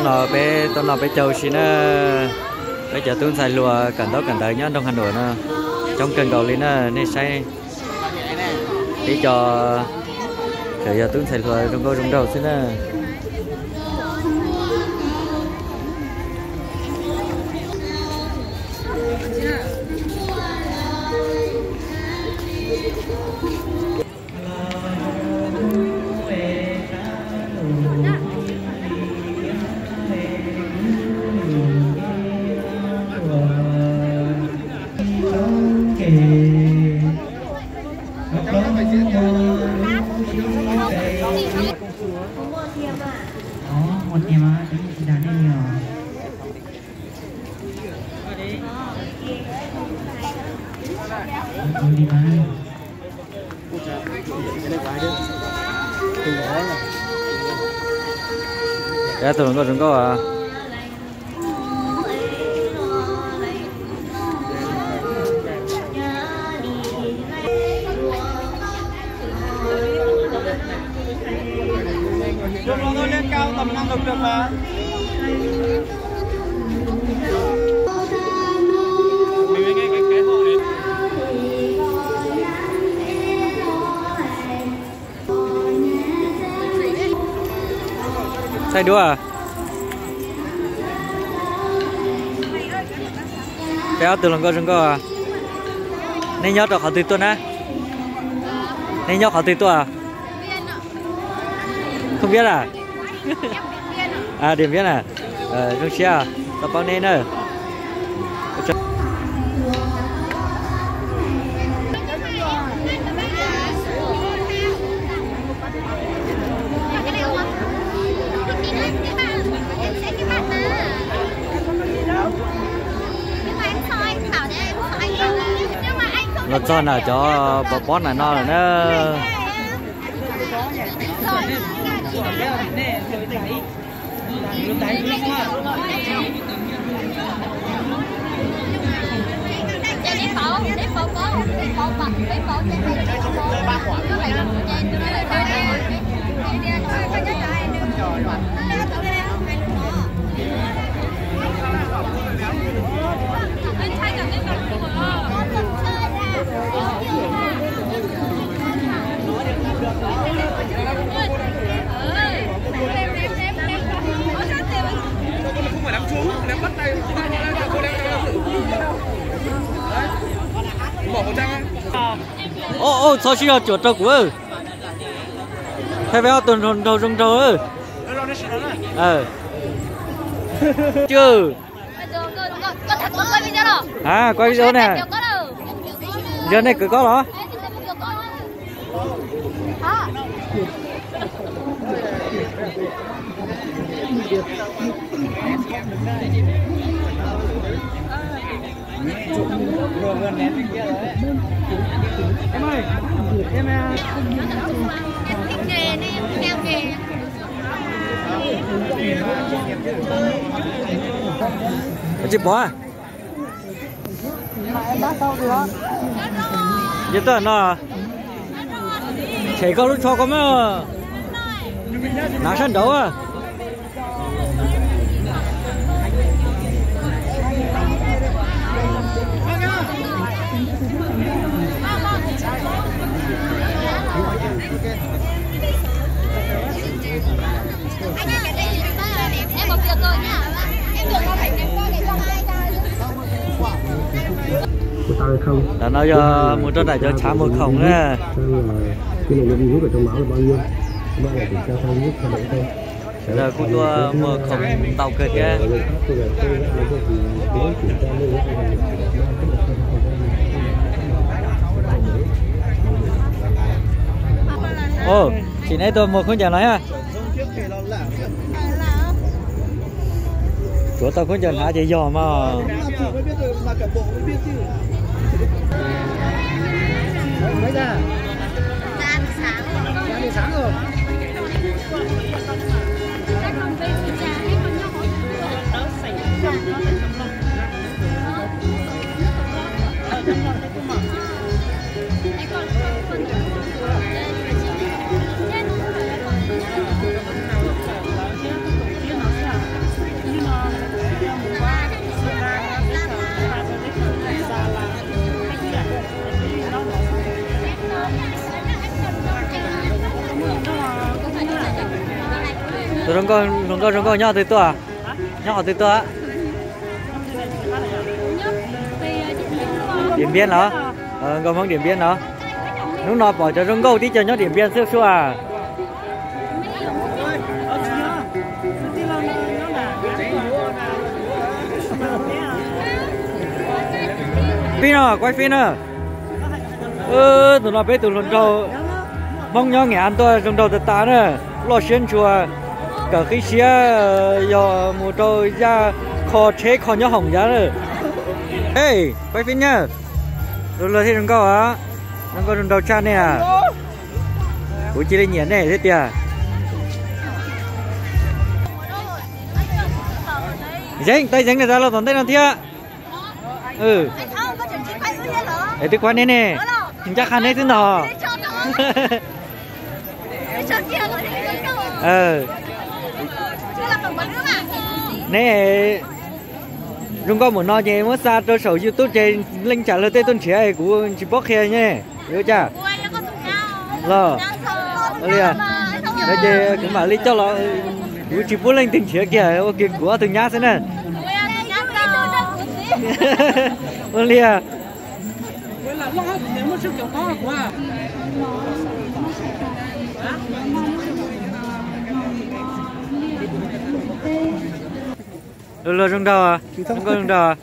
No peb tuaj noj peb caug si na, peb cov tub ntxhais hluas kawm ntaub kawm ntawv nyob nroog Hav Nuam no coob kawg nkaus li na, nej saib. Peb cov tseem yog tub ntxhais hluas zoo nkauj zoo nraug xwb na. Tus hluas nkauj zoo nkauj. Thaij duab. Peb ob tug hluas nkauj zoo nkauj. Nej nyob rau qhov twg tuaj na? Nej nyob qhov twg tuaj? Không biết à? À, Điện Biên à? Zoo siab, tau paub neb na. Los txog ntawm cov pov pob ntawm no lawm na. Ub, txhob sib zog cuam rau kuv. Thaij peb ob tug nraug zoo nraug. Cw. Quay video ne. Yog nej kwv koj los? Tsis pom. Yog tuaj no, them koj lub tsho koj mas, hnav sab nraud. Ntawm no yog mus rau nram cov tshav muag khoom na. Sawv daws kuj tuaj muag khoom ntau kawg thiab. Sim neb tuaj muag khaub ncaws no thiab. Tsuav tau khaub ncaws hnav ces yog mas. Zoo nkauj, hluas nkauj zoo nkauj nyob qhov twg tuaj? Nyob qhov twg tuaj? Điện Biên los? Nkauj Hmoob Điện Biên los? Hnub no pom cov zoo nkauj tib co nyob Điện Biên xwb sua. Pib no, quay phim na. Tus no peb tus hluas nraug Hmoob nyob Nghệ An tuaj zoo nraug tas tas na, loj siab ntshua, kawm qib siab, yog mus rau yaj kho tsheb kho nyob hoom yav na. Ej, quay phim nyaj, luag luag thiaj zoo nkauj os, zoo nkauj zoo nraug tshaj nej. Kuv cia li nyiam nej thiab tiag. Zeev, tais Zeev na, tas los tom ntej no thiab. Es twb kuav neb ne, ncaj qha neb xwb ntag. Neb zoo nkauj npaum no ces muab xa rau saum YouTube ces leej tsam luag tej tuaj nrhiav kuv tsis paub qhia ne, yuav ua cas? Los, ua li, no ces kuv mam li coj los, kuv tsis pub leej twg nrhiav kiag, ua kiag kuv ob tug nyab xwb na. Ua li. Luag luag zoo nraug, zoo nkauj zoo nraug.